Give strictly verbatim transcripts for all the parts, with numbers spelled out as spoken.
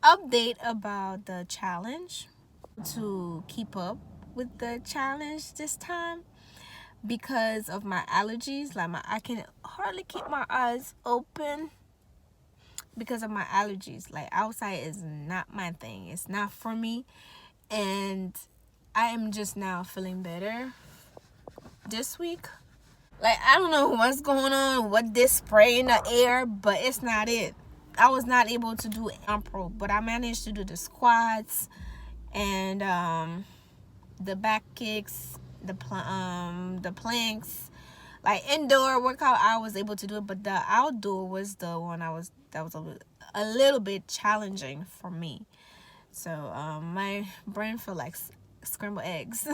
Update about the challenge, to keep up with the challenge this time because of my allergies. Like my, I can hardly keep my eyes open because of my allergies. Like outside is not my thing. It's not for me. And I am just now feeling better this week. Like, I don't know what's going on, what this spray in the air, but it's not it. I was not able to do improv, but I managed to do the squats and um the back kicks, the pl- um the planks. Like indoor workout, I was able to do it, but the outdoor was the one I was that was a, li- a little bit challenging for me. So um, my brain felt like s- scrambled eggs.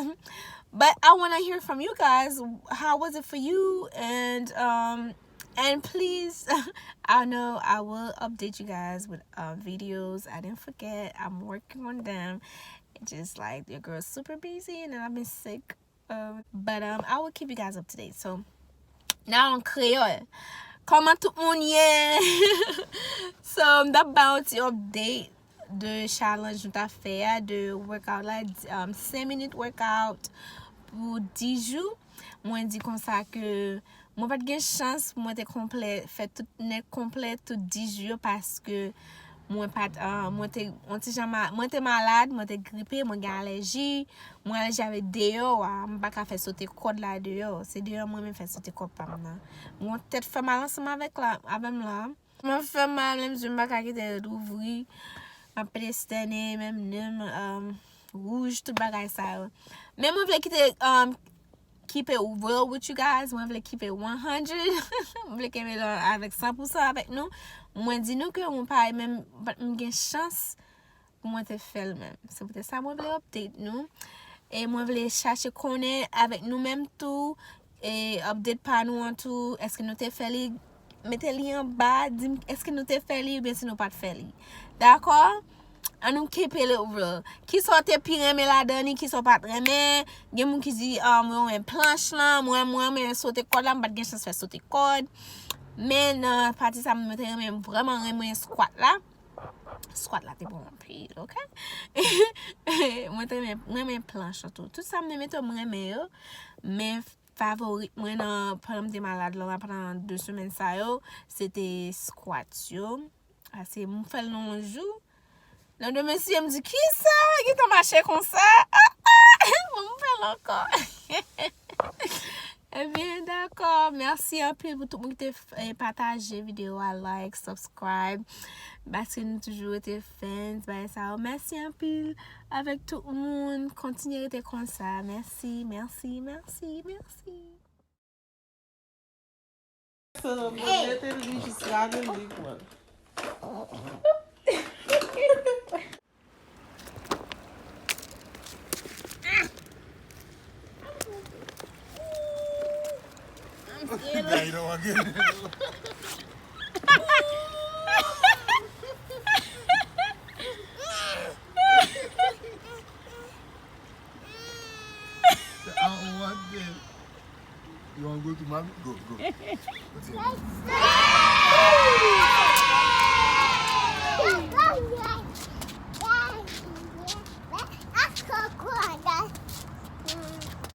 But I want to hear from you guys. How was it for you? And um, and please, I know I will update you guys with uh, videos. I didn't forget. I'm working on them. Just like your girl's super busy, and I've been sick. Um, but um, I will keep you guys up to date. So now on Creole. Kòman tout moun ye? So, m t ap ba yon ti update de challenge nou t ap fè a, de workout la, um, senk minit workout pou dis jou. Mwen di konsa ke mwen pa t gen chans pou mwen te konplè, fè tout nèt konplè tout dis jou yo paske mwen pa t, uh, mwen te, yon ti jan ma, mwen te malad, mwen te gripe, mwen gen alèji, mwen alèji avèk deyò a, m pa ka fè sote kòd la deyò. Se deyò mwen renmen fè sote kòd pa m nan. Mwen tèt fè mal ansanm avèk la, avè m la. Mwen fè mal, menm zye m pa ka kite l ouvri. M ap pede stène, menm nen m, um, wouj, tout bagay sa yo. Men mwen vle kite, um, keep it real with you guys. Mwen vle keep it one hundred. Mwen vle kenbe l avèk san pou san avèk nou. Mwen di nou ke mwen pa menm, m gen chans pou mwen te fè l menm. Se poutèt sa mwen vle update nou. E mwen vle chache konnen avèk nou menm tou, e update pa nou an tou, èske nou te fè li? Mete li anba, di m èske nou te fè li oubyen si nou pa t fè li. Dakò? An nou keep it real. Kisa w te pi renmen ladan li, kisa w pa t renmen? Gen moun ki di, ah, mwen renmen planch lan, mwen, mwen renmen sote kòd la, m pa t gen chans fè sote kòd. Men nan pati sa, mwen te renmen, vrèman renmen squat la. Squat la te bon anpil, ok? Mwen te renmen, mwen renmen planch lan tou. Tout sa m te mete, mwen renmen yo. Men favorit mwen nan, pandan m te malad lan, pandan de semèn sa yo, se te squat yo. Ase m fè l nan yon jou. Nan demen si m di, kisa? Gentan mache konsa? Ah, ah! Bon, m fè l ankò. Ebyen, dakò. Mèsi anpil pou tout moun ki te f- eh, pataje videyo a, like, subscribe. Paske nou toujou rete fans, bagay sa yo. Mèsi anpil avèk tout moun. Kontinye rete konsa. Mèsi, mèsi, mèsi, mèsi. Sa nan mwen mete l, li jis lage l, li pran. I'm scared. Yeah, you don't want to get it. I don't want this. You want to go to mommy? Go, go. Go to your mommy.